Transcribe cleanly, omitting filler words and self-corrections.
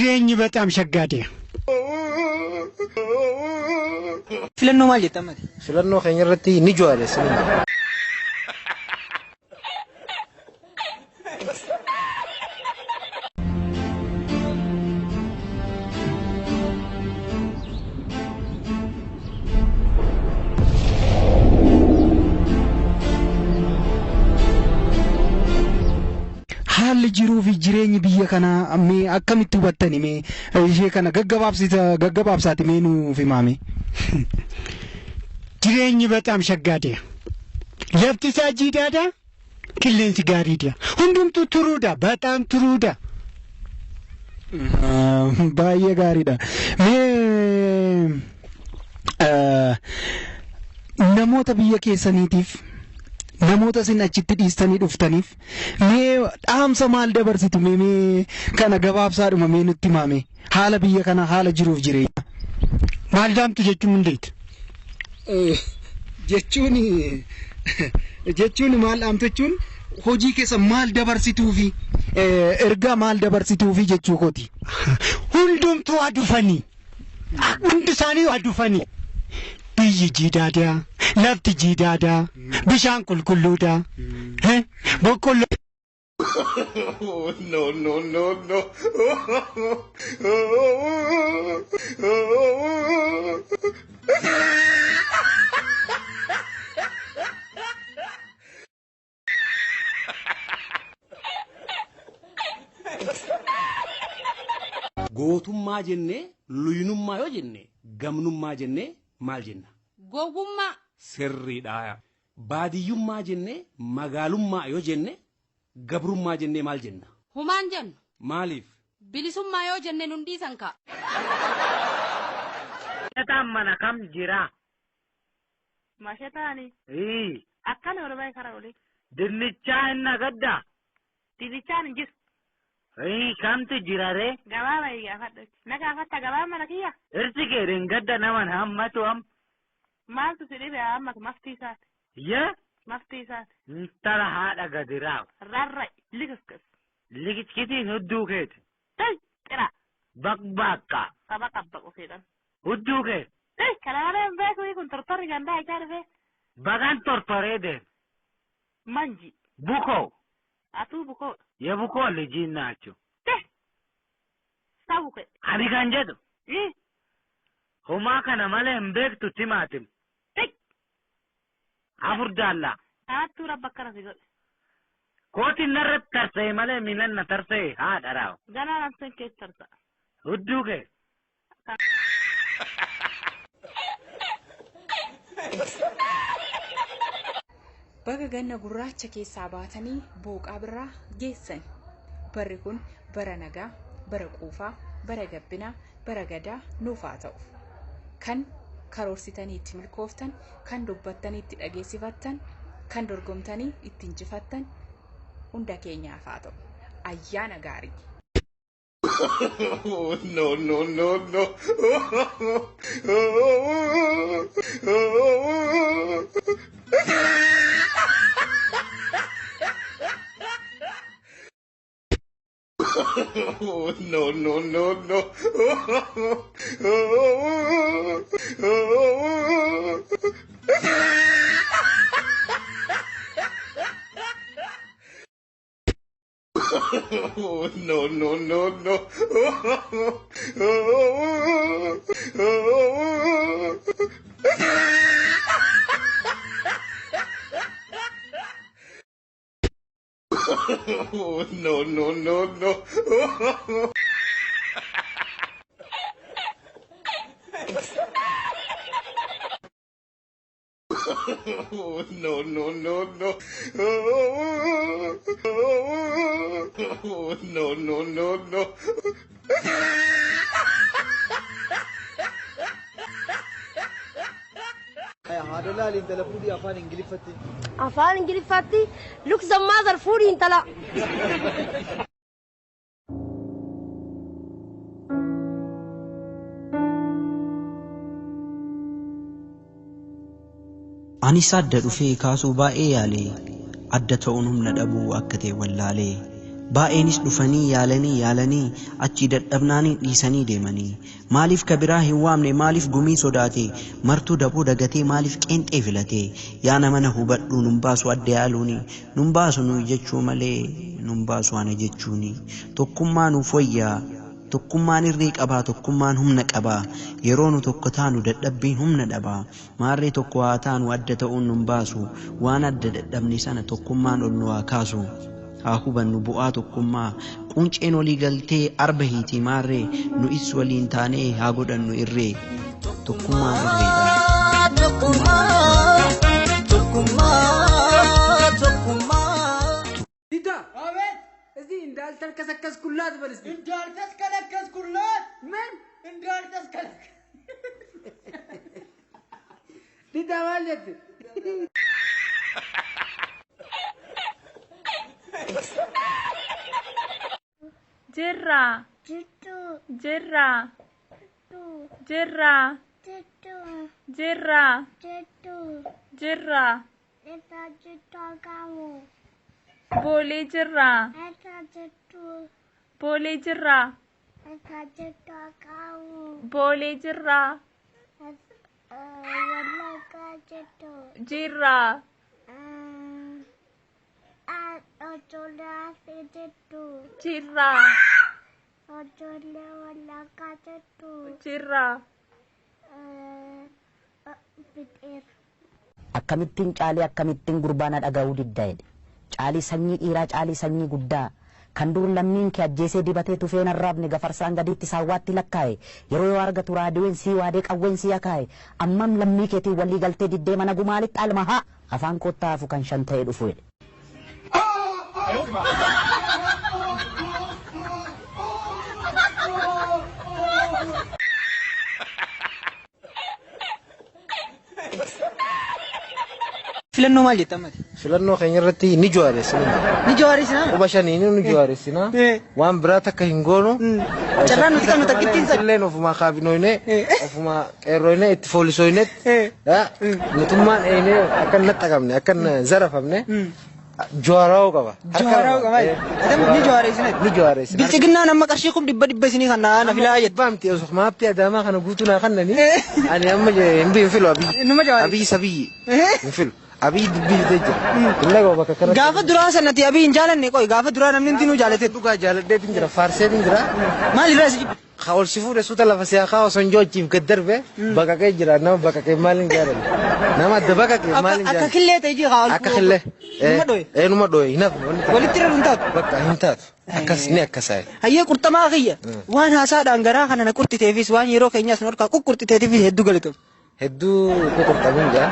Jireenyi bexaam shaggaadha. Filannoo maal jetta ammati? Filannoo keenya irratti ni ju'aale sinima. Haalli jiruu fi jireenyi biyya kanaa mee akkamitti hubattani mee ishee kana gaggabaabsita gaggabaabsaati mee nuuf himaame. Jireenyi bexaam shaggaadha. Lafti isaa jiidhaadha. Qilleensi gaariidha. Hundumtuu turuudha. Bexaam turuudha. Baay'ee gaariidha. Mee namoota biyya keessaniitiif namoota isin achitti dhiistanii dhuftaniif mee dhaamsa maal dabarsitu mee mee kana gabaabsaadhuma mee nutti himaame haala biyya kana haala jiruuf jireenya. Maal dhaamtu jechuun hundeeti? Jechuun jechuun maal dhaamtu jechuun hojii keessa maal dabarsituufi ergaa maal dabarsituufi jechuu kooti. Hundumtuu haa dhufanii. Hundi isaanii haa dhufanii. Biyyi jiidhaadha. Lafti jiidhaadha. Bishaan qulqulluudha. Boqqolloo. No, no, no, no. Gootummaa jennee luyinummaa yoo jenne gamnummaa jennee maal jenna? Gowwummaa. Sirriidha. Baadiyyummaa jennee magaalummaa yoo jenne gabrummaa jennee maal jenna? Humaan jennu. Maaliif? Bilisummaa yoo jenne nun dhiisan ka'a. Mashataan mana kam jira? Mashataani. Ii, Akkana ol ba'e karaa olii. Dinnichaa hin nagaddaa? Dinnichaan hin jiru. Ii, kamtu jira ree? Gabaa bahi gaafadhu. Na gaafatta gabaa mana kiyya? Irsi kee gadda naman hammatu am. Maaltu si dhibe hammatu maftii isaati. Yee? Maftii isaati. Intala haadha gadi raawu. Rarra'i. Likiskas. Likiskitiin hudduu keeti. Tay xira. Baqbaaqqa. Saba qabbaqu seedhan. Hudduu kee. Tay kana malee hin beeku kun tortorri gandaa isaa dhufee. Bagan tortoree deem. Manji. Bukoo. Atuu bukoodha. Yebukoo lijiin naachu. Tay. Sabu kee. Ani kan jedhu. Ii. Homaa kana malee hin beektu timaatim. Tay. Afur daallaa. Kanattuu rabba akkana si godhe. Kootiin narratti tarsa'e malee miilan na tarsa'e haadha raawu. Ganaa namsen keessa tarsa'a. Hudduu kee. Baga ganna gurraacha keessaa baatanii booqaa birraa geessan. Barri kun bara nagaa, bara quufaa, bara gabbinaa, bara gadaa nuuf haa ta'u. Kan karoorsitanii itti milkooftan, kan dubbattanii itti dhageessifattan, kan dorgomtanii itti injifattan hunda keenyaaf haa ta'u. Ayyaana gaarii. No, no, no, no. No, no, no, no. No, no, no, no. No, no, no, no. No, no, no, no. No, no, no, no. Haadha laali intala fuudhii afaan Ingiliffatti. Afaan Ingiliffatti look the mother fuudhii intala. Anis adda dhufee kaasuu baay'ee yaalee adda ta'uun humna dhabuu akka ta'e wallaalee Baay'eenis dhufanii yaalanii yaalanii achii dadhabnaanii dhiisanii deemanii. Maaliif ka biraa hin waamne maaliif gumii sodaate martuu daboo dagatee maaliif qeenxee filate yaa nama na hubadhu nun baasu adda yaaluuni nun baasu nuyi jechuu malee nun baasu ana jechuuni tokkummaa nuuf wayyaa tokkummaan irree qabaa tokkummaan humna qabaa yeroo nu tokko taanu dadhabbiin humna dhabaa maarree tokko haa taanu adda ta'uun nun baasu waan adda dadhabne sana tokkummaan ol nu haa kaasu. Haa hubannu bu'aa tokkummaa qunceen olii galtee arba hiitii maarree nu is waliin taanee haa godhannu irree tokkummaan irreedha. ዲዳ አቤት። እዚህ እንዳልተልከሰከስኩላት በል እስኪ። እንዳልተስከለከስኩላት ምን እንዳልተስከለከ ዲዳ ማለት Jirra. Jirra. Jirra. Jirra. Jirra. Boolee jirra. Boolee jirra. Boolee jirra. Jirra. Jirra. Jirra. Akkamittiin caalii akkamittiin gurbaana dhaga'uu didda jedhe. Caalii sanyii dhiiraa caalii sanyii guddaa kan dur lammiin kee ajjeesee dibatee tufeen arraabne gafarsaan gaditti saawwaatti lakkaa'e yeroo yoo argatu raadiyoon sii waadee qawween sii akaa'e ammam lammii keetiin walii galtee diddee mana gumaalitti alma haa afaan kottaa hafu kan shan ta'e dhufu jedhe. Filannoo maal jetta ammati? Filannoo keenya irratti ni jawaareessina. Ni jawaareessina? Quba shaniin ni jawaareessina. Waan biraa takka hin goonu. Carraan nuti qabnu takkittiin sana. Illeen ofumaa kaabinoyne, ofumaa qeerroyne, itti foolisoyne, mootummaan eenyee akka hin naxxaqamne, akka hin zarafamne Jawaaraa'uu qaba. Jawaaraa'uu qaba. Adam ni jawaareessina. Ni jawaareessina. Bilchiginnaan amma qarshii kum dhibba dhibba isinii kan na filaa jette. Baamti osoo maappi adaamaa kana guutuu naa kannani. Ani amma hin hin filu abiyyi. Numa jawaareessa. Abiyyi sabiyyi. Hin filu. Abiyyi dubbii fidee jira. Hin dhagahu bakka kanatti. Gaafa duraa sanatti abiyyi hin jaalanne qoy gaafa duraa namni hundinuu jaalate. Dhugaa jaaladheetiin jira faarseetiin jira. Maal irraa si jibbe? Ka ol si fuudhe suuta lafa siyaa kaa osoo hin joochiif gad darbe baqaqee jira nama baqaqee maal hin jaalanne. Nama adda baqaqee maal hin Akka jaalanne. killee ta'e jii haa ol Akka killee. Numa dhoye. Ee numa dhoye hin hafne. wanni takka. Walitti irra hin taatu. Bakka hin taatu. Akkas ni akkasaa. Hayyee qurxamaa kiyya waan haasaadhaan garaa kana na qurxiteefis waan yeroo keenyaas nu harkaa quqqurxiteefis hedduu galatoom. Hedduu ququrxamuun jaa.